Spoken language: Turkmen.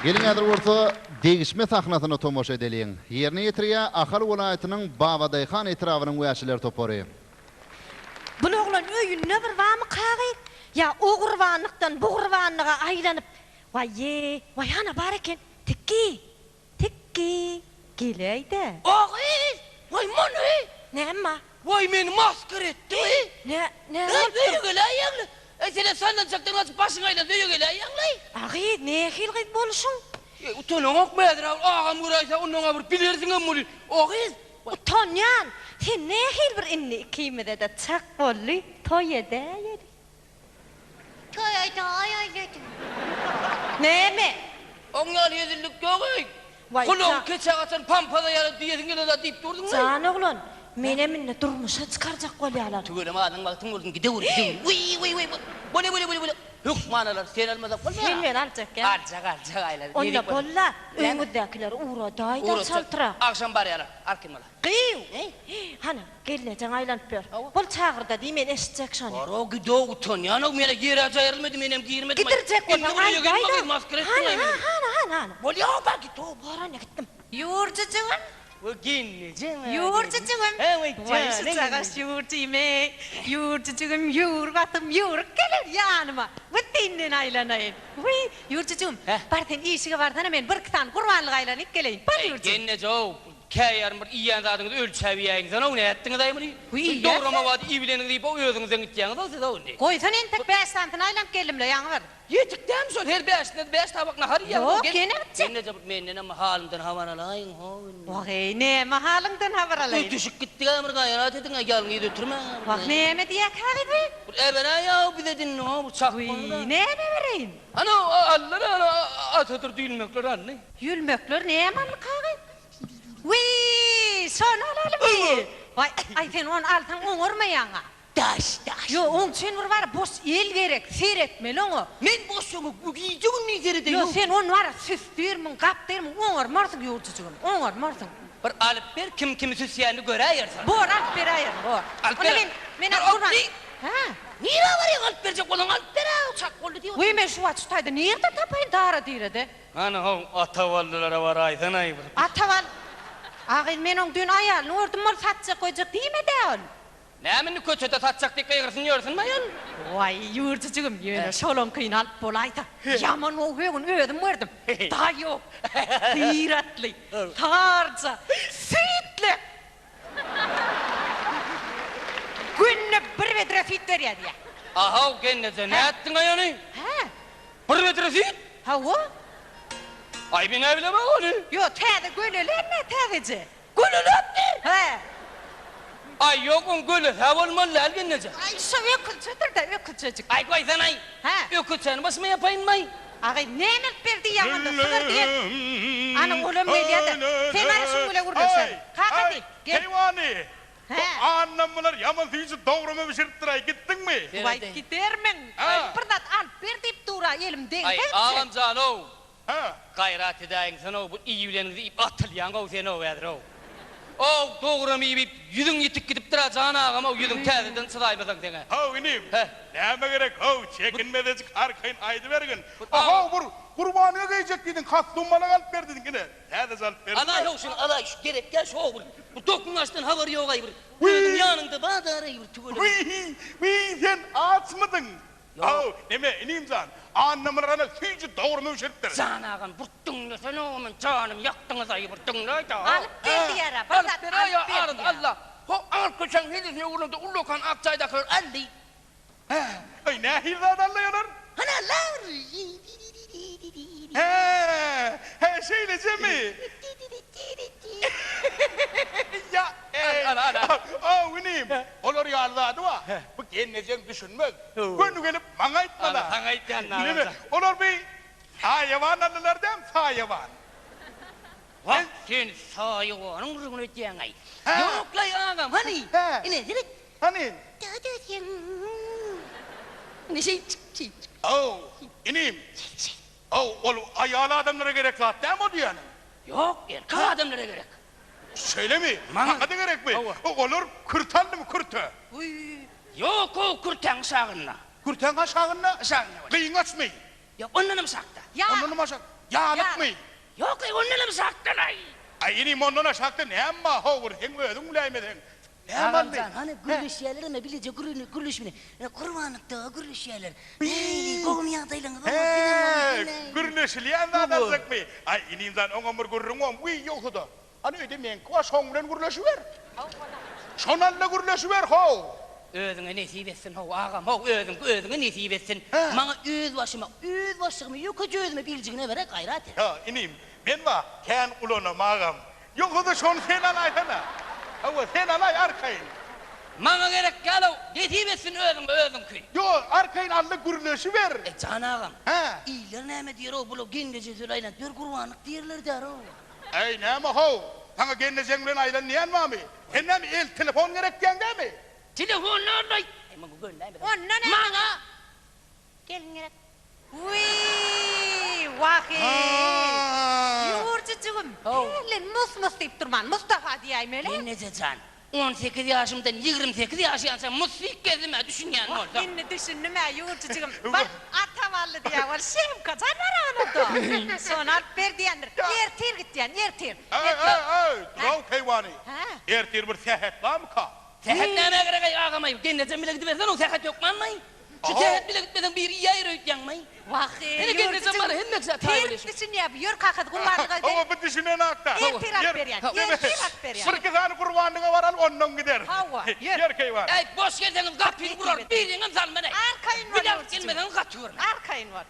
Geliň häzir bolsa degişme sahnasyna tomaşa edeliň. Ýerine ýetirýär Ahal welaýatynyň Babadaýhan etrabynyň wäşiler topary. Bul oglan öýünde bir barmy kagyz? Ýa o gurbanlykdan bu gurbanlyga aýlanyp, waý-ýe, waý hana bar eken, tikgi! Tikgi! Geläý-dä! O gyz! Waý muny! Näme bar? Waý meni masgara etdi! Nä, näme Eý, bolupdyr? öýe geläýýäň-le! Eý, senem sallançakdan gaçyp başyň aýlansa öýe geläýýäň-leý! A gyz, nähili gyz boluşyň? Eý, utanaňokmy häzir-ä, agam göräýse, onnoň-a bir bilersiňem welin, o gyz! Utanýan! Sen nähili bir indi ikimize-de çak boldy, toý edäýeli. Toý edäýeli. Näme? Oň ýaly hezillik ýog-eý! Waý, Gulagyň keçä gaçan pampaza ýaly diýesiň geled-ä diýip durduň-laý. Jan oglan, menem indi durmuşa çykarjak bolýalar. Tüweleme adyň bagtyň bolsun, gidewür, gidewür. Wiý, wiý, wiý, bole, bole, bole, bole. Hökman alar, sen almasak bolmaýar. Sen meni aljak ýa? Aljak, aljak, aýlar. Onda bolla, öýüňizdäkileri ugradaý-da çaltrak. Agşam barýarlar, arkin bola. Gyýw! Hany, gelnejeň aýlanyp ýör. Bol çagyrda diý, men eşitjek şony. Bar-ow, gid-ow, utanýan-ow, men-ä ýer-ä jaýrylmady, menem girmedim. Gidirjek bolsaň, aýdaý-da. Hany, hany, hany, hany. Bolýa-ow, bar, git-ow. Bar, ine gitdim. Ýurjujygym. We gelnejeň. Ýurjujygym. Waý, şujagaş ýurjymy. Ýurjujygym, ýüwrük atym, ýüwrük geler ýanyma. We senden aýlanaýyn. Wiý, Ýurjujygym, bar sen işige barsana, men birki sany gurbanlyk aýlanyp geleýin. Bar, Ýurjy. Gelneje-ow, käýarym bir iýen zadyňyzy ölçäp iýäýiňsene-ow, nätdiňiz-aý muny? Wiý, Dograma bady iýibileniňizi iýip-ow, özüňizden gitýäňiz-ow siz-ow indi. Goýsana entek bäş sanysyny aýlanyp geldim-le, ýaňy bir. Ýetik dämi şol, her bäşine bäş tabak nahar iýýäňiz-ow. Ýok, ýene bitjek. Gelneje, bir mendenem halymdan habar alaýyň-how indi. Wah-eý, näme halyňdan habar alaýyn? Ötüşip gitdik-ä bir gaýrat ediň-ä, ýalňyz ötürmäň-ä. Wah, näme diýýä käbiri? Bir äberäý-ow bize indi-how, bir çakmaly-da. Wiý, näme bereýin? Ana, aldylar, ana, atadyr düýnmekler aldy. Ýülmekler näme aldy kagyz? Wiý, şony alalymy? Waý, aý sen ony alsaň oňarmaýaň-a. Daş, daş. Ýok, oň üçin bir bar boş el gerek, seretmeli oňa. Men boş öňe gije-gündiz seredeýin. Ýok, sen ony bar süsdürmiň, gapdyrmyň, oňarmarsyň ýurjujygym, oňarmarsyň. Bir alyp ber, kim kimi süsýänini göräýersiň. Bor, alyp beräýerin, bor. Alyp ber. Onda men, men Bir gurban. ot Hä? Nirä barýaň alyp berjek bolsaň alyp ber-ä, çak boldy diýip Wiý, men şu wagt şu taýda nirden tapaýyn dara-direde? Hany how Ataballylara baraýsanaý bir. Atabal, A gyz men oň düýn aýalyny gördüm ol satjak goýjak diýmedä ol. Näme indi köçede satjak diýip gygyrsyn ýörsünmi aýal? Waý ýurjujygym ýöne şolaňkyny alyp bolaýsa ýaman gowy högün özüm gördüm. Daýaw, syratly, tarja, süýtli. Günde bir bedre süýt berýär diýýär. Ahaw gelneje nätdiň-aý ony? Hä? Bir bedre süýt? Hawa. Aý men-ä bilemok ony. Ýok, täze gölelänme täzeje. Göleläpdir? Hä. Aý ýok, oň gölesi-hä bolmaly däl gelneje. Aý şo öküzçedir-dä, öküzçejik. Aý goýsanaý. Hä. Öküzçäni başyma ýapaýynmaý. Agy, näme alyp ber diýýäň onda, sygyr diýen. Ana, olam gelýä-de. Sen gara şuň bile gürleşer. Kakasy, gel. Keýwany, bu Hä. Annam bular ýaman süýji dograma bişiripdir-aý, gitdiňmi? Waý, gidermiň. Bir zat alyp ber diýip dur-a, elim degse Aý, gitjek. agam jan-ow, Hä. Gaýrat edäýiňsene-ow, bu iýibileniňizi iýip atylýaň-ow sen-ow häzir-ow. Ow, dogram iýip, ýüzüň ýitip gidipdir-ä jan agam-ow, ýüzüň täzeden çyzaýmasaň seň-ä. How inim, Hä. näme gerek how, çekinmezejik arkaýyn aýdybergin. How bir Gurbanyňa geýjek diýdiň, kostum malak alyp ber diýdiň, ine, täzeje alyp berdim. Alaý-how şuny, alaý, şu gerekgä şu-ow bir, bu dokuňaçdan habary ýog-aý bir, özüň ýanyňda bar-da-aý bir tüweleme. Wiý, wiý, sen açmydyň? How, neme, inim jan, Annamyrana süýji dograma bişiripdir. Jan agam, bir diňlesene-ow, men janym ýakdyňyz-aý, bir diňläý-dä. Alyp ber diýýär-ä, bir zat alyp ber diýýär. Alla, ho, aňyr köçäň hilesine öwrülende ullakan ak jaýdakylar aldy. Hä, aý, nähili zat aldy olar? Hany, alla. Hä, hä, şeýlejemi? Ýa, eý, how, inim, olar ýaly zady bar, bu gelnejeň düşünmez. Göni gelip maňa aýtmala. Saňa aýtýan Neme, olar bi saýawan aldylar dämi, saýawan. Wah, sen saýawanyň gürrüňini edýäň-aý. Ýok-laý, agam, hany, ine, seret. Hany? Dada sen. Ine, şeýtjik, şeýtjik. Haw, inim. Haw, ol aýal adamlara gerek zat dämi o diýýäniň? Ýok, erkek adamlara gerek. Şeýlemi? Maňa-da gerekmi? Olar kürte aldymy, kürte? Wiý, ýok-ow, kürtäň aşagynda. Kürtäň aşagynda? Aşagynda bolýar. Gyňaçmy? Ýok, ondanam aşakda. Ondanam aşak. Ýalykmy? Ýok-eý, ondanam şakdan-aý. Aý, inim, ondan aşakda näme bar, how bir seň özüň biläýmeseň. Näme aldy? Agamjan, hany gürleşýärlerem-ä, bileje gürleşmeli. Ine, gurbanlykda gürleşýärler. Nähili, gowumy ýagdaýlaryňyz, oňat, bizem gowy, Hä, nähili? gürleşilýän zat aljakmy? Aý, inim jan, oňam bir gürrüň bom. Wiý, ýogsa-da, hany öýde meňki bar, şoň bilen gürleşiber. Şony al-da gürleşiber, how! Özüňe nesip etsin, how, agam, how, özüňki özüňe nesip etsin. Maňa öz başyma, öz başlygyma, ýökeje özüme birjigine ber-ä, gaýrat et. Hä, inim, men bar, kän ulanamagam. Ýogsa-da şony sen alaýsana. Hawa, sen alaý arkaýyn. Maňa gerek däl-ow, nesip etsin özüňe özüňki. Ýok, arkaýyn al-da gürleşiber. E, jan agam, Hä? iller näme diýer-ow, bula gelneje söz aýlanyp ýör, gurbanlyk diýerler-där-ow. Äý, näme-how, saňa gelnejeň bilen aýlan diýen barmy? Sen näme, el telefon gerek diýen dämi? Telefon nirde-aý? Äý, muňa gönläýmesem. Onda näme? Maňa! Gelin gerek. Wiý, wah-eý! Ýurjujygym, hälden mus-mus diýip durman, Mustafa diýäýmeli. Gelneje jan, on sekiz ýaşymdan 28 ýaşaýança mus diýip gezdim-ä, düşünýän Wah, bolsaň. indi düşündim-ä, ýurjujygym. Bar, Ata bally diýýär, ol Şemka jan bar onada. Şony alyp ber diýendir. Ertir gitýän, ertir. Äý, äý, äý, dur-ow, keýwany. Hä? Ertir bir sähet barmyka? Sähet nämä gerek-aý, agam-aý? Gelnejem bile gidibersen-ow, sähet hökmanmy? Şu sähet bile gitmeseň biri iýäýer öýtýäňmi? Wah-eý, Ene gelnejem bar, hemme kişä taý bolýa şu. Terk düşünýär bu, ýör kakasy gurbanlyga gideýin. Hawa, bu düşünenakda. Ertir alyp berýän, ertir alyp berýän. Birki sany gurbanlyga baraly, ondan gideris. Hawa, ýör. Ýör keýwan. Äý, boş gelseňiz gapyny gurar, biriňem salman-aý. Arkaýyn bol, Bile alyp ýolçujygym. gelmeseňiz gaty görmen. Arkaýyn bol.